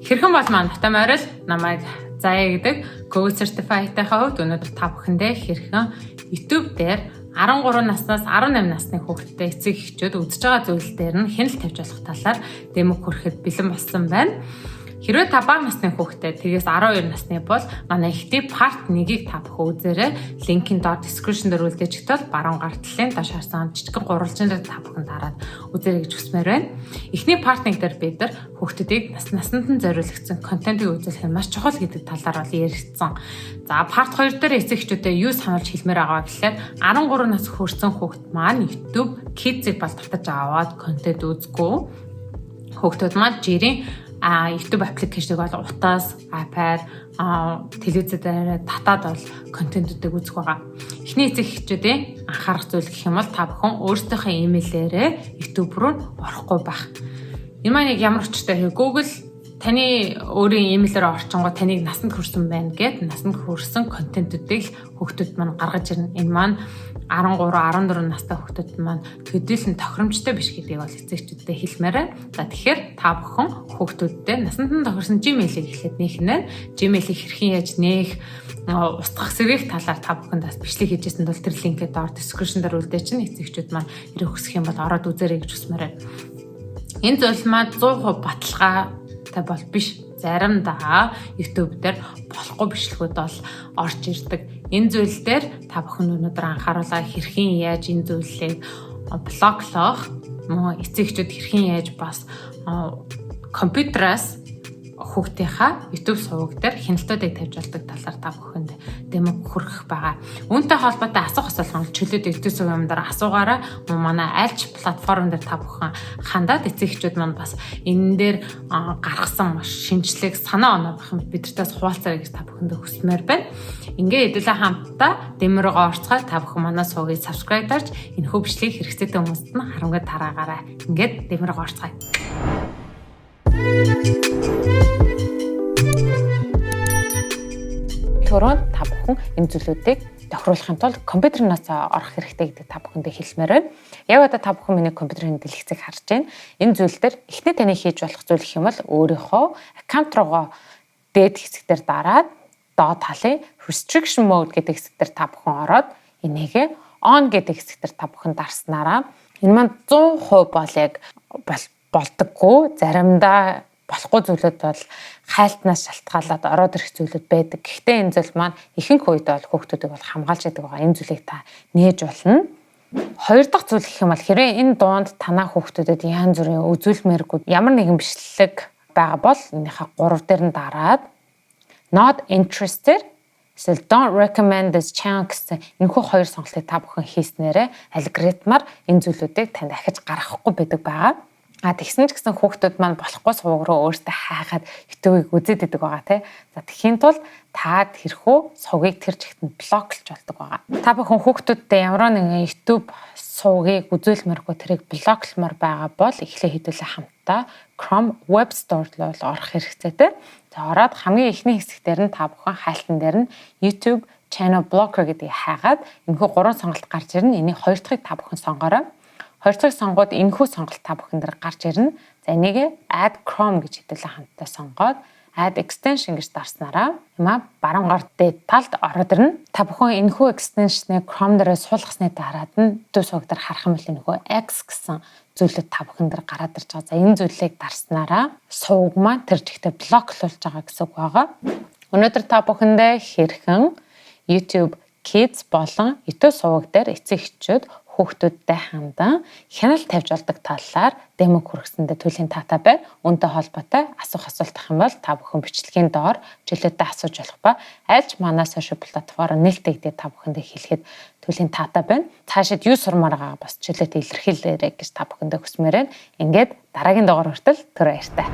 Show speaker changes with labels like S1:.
S1: Хэрхэн бол маань Батан морил намайг Заяа гэдэг. Google Certified-ийнхаа хувьд өнөөдөр та бүхэндээ хэрхэн YouTube дээр 13 наснаас 18 насны хүүхэдтэй эцэг эхчүүд үзэж байгаа зүйл дээр нь хяналт тавьж болох талаар demo хүргэхэд бэлэн болсон байна. Хэрвээ та бага насны хүүхэдтэй, тэгээс 12 насны бол манай эхний part 1-ийг та бүхэн үзээрэй. Линкийн доор description дээр үлдээж бол баруун гар талын доош харсан жижигхэн гурвалжин дээр та бүхэн дараад үзээрэй гэж хүсмээр байна. Эхний part 1 дээр бид нар хүүхдүүдийг нас насанд нь зориулагдсан контентыг үзүүлэх нь маш чухал гэдэг талаар бол яригдсан. За, part 2 дээр эцэг эхчүүдэд юу сануулж хэлмээр байгаа гэхлээр 13 нас хүрсэн хүүхд маань YouTube Kids-ийг бол татаж аваад контент үзэхгүй. Хүүхдүүд маань жирийн YouTube application ыг бол утас, iPad, телевизээр дээр татаад бол контентуудыг үзэх байгаа. Эхний эцэг эхчүүдийн анхаарах зүйл гэх юм бол та бүхэн өөрсдийнхөө имэйлээрээ YouTube руу орохгүй байх. Энэ маань яг ямар учиртай вэ? Google таны өөрийн имэйлээр орчингоо таныг насанд хүрсэн байна гэд насанд хүрсэн контентуудыг л хүүхдүүд маань гаргаж ирнэ. Энэ маань 13, 14 настай хүүхдүүд маань төдийлөн тохиромжтой биш гэдгийг бол эцэг эхчүүдэд хэлмээр байна. За, тэгэхээр та бүхэн хүүхдүүддээ насанд нь тохирсон Gmail-ийг эхлээд нээх нь. Gmail-ийг хэрхэн яаж нээх, устгах, сэргээх талаар та бүхэнд бас бичлэг хийжсэн бол тэр линкээ доор description дээр үлдээ чинь эцэг эхчүүд маань хэрэг хүсэх юм бол ороод үзээрэй гэж хүсмээр байна. Энэ зүйл маань 100% баталгаатай бол биш. Заримдаа YouTube дээр болохгүй бичлэгүүд бол орж ирдэг. Энэ зүйл дээр та бүхэн өнөөдөр анхааруулаа, хэрхэн яаж энэ зүйлийг block лох, мөн эцэг эхчүүд хэрхэн яаж бас компьютераас хүүхдийнхаа YouTube суваг дээр хяналтуудыг тавьж болдог талаар та бүхэнд demo хүргэх байгаа. Үүнтэй холбоотой асуух асуулт чөлөөт YouTube суваг юм дээр асуугаарай. Мөн манай альч платформ дээр та бүхэн хандаад эцэг эхчүүд маань бас энэ дээр гаргасан маш шинжлэх санаа оноо байх юм бидэртээс хуваалцаарай гэж та бүхэндээ хүсмээр байна. Ингээ хэдүүлээ хамтдаа demo руугаа орцгоо. Та бүхэн манай сувгийг subscribe дарж энэхүү бичлэгийг хэрэгцээтэй хүмүүст нь харамгай тараагаарай. Ингээд demo руугаа орцгоё. Түрүүнд та бүхэн энэ зүйлүүдийг тохируулахын тулд компьютернаас орох хэрэгтэй гэдэг та бүхэндээ хэлмээр байна. Яг одоо та бүхэн миний компьютерийн дэлгэцийг харж байна. Энэ зүйл дээр эхний таны хийж болох зүйл гэх юм бол өөрийнхөө аккаунт руугаа дээд хэсэг дээр дараад доод талын restriction mode гэдэг хэсэг дээр та бүхэн ороод энийгээ on гэдэг хэсэг дээр та бүхэн дарснараа энэ маань 100% бол яг болдоггүй, заримдаа болохгүй зүйлүүд бол хайлтнаас шалтгаалаад ороод ирэх зүйлүүд байдаг. Гэхдээ энэ зүйл маань ихэнх үед бол хүүхдүүдийг бол хамгаалж яадаг байгаа. Энэ зүйлийг та нээж болно. Хоёр дахь зүйл гэх юм бол хэрвээ энэ дунд танаа хүүхдүүдэд янз бүрийн үзүүлмээргүй ямар нэгэн бичлэг байгаа бол энийхээ 3 дээр нь дараад not interested эсвэл don't recommend this channel гэсэн энэхүү хоёр сонголтыг та бүхэн хийснээрээ алгоритмаар энэ зүйлүүдийг танд дахиж гаргахгүй байдаг байгаа. А тэгсэн ч гэсэн хүүхдүүд маань болохгүй суваг руу өөртөө хайгаад YouTube-ыг үзээд идэг байгаа, тий. За, тэгэхийн тулд та тэрхүү сувгийг тэр чигт нь block лж болдог байгаа. Та бүхэн хүүхдүүдтэй ямар нэгэн YouTube сувгийг үзүүлмээргүй, тэрийг block лмоор байгаа бол эхлээ хэдүүлээ хамтдаа Chrome Web Store руу орох хэрэгцээтэй. За, ороод хамгийн эхний хэсэг дээр нь та бүхэн хайлтан дээр нь YouTube Channel Blocker гэдгийг хайгаад энэхүү гурван сонголт гарч ирнэ. Энийг хоёр дахьыг та бүхэн сонгоорой. Хоёр дахь сонгоод энэхүү сонголт та бүхэн дээр гарч ирнэ. За, энийг add Chrome гэж хэдүүлээ хамтдаа сонгоод add extension гэж дарснараа юма баруун гар дээд талд ороод ирнэ. Та бүхэн энэхүү extension-ыг Chrome дээрээ суулгасны дараад нь YouTube суваг дээр харах юм бол энэхүү X гэсэн зүйлүүд та бүхэн дээр гараад ирж байгаа. За, энэ зүйлийг дарснараа суваг маань тэр чигтээ block луулж байгаа гэсэн үг байгаа. Өнөөдөр та бүхэндээ хэрхэн YouTube Kids болон YouTube суваг дээр эцэг эхчүүд хүүхдүүдтэй хандан хяналт тавьж болдог талаар demo хүргэсэндээ туйлын таатай байна. Үүнтэй холбоотой асуух асуулт ах юм бол та бүхэн бичлэгийн доор чөлөөтэй асууж болох ба альж манай social платформ нээлттэй гэдэг та бүхэндээ хэлэхэд туйлын таатай байна. Цаашид юу сурмаар байгаагаа бас чөлөөтэй илэрхийлээрэй гэж та бүхэндээ хүсмээр байна. Ингээд дараагийн дугаар хүртэл түр баяртай.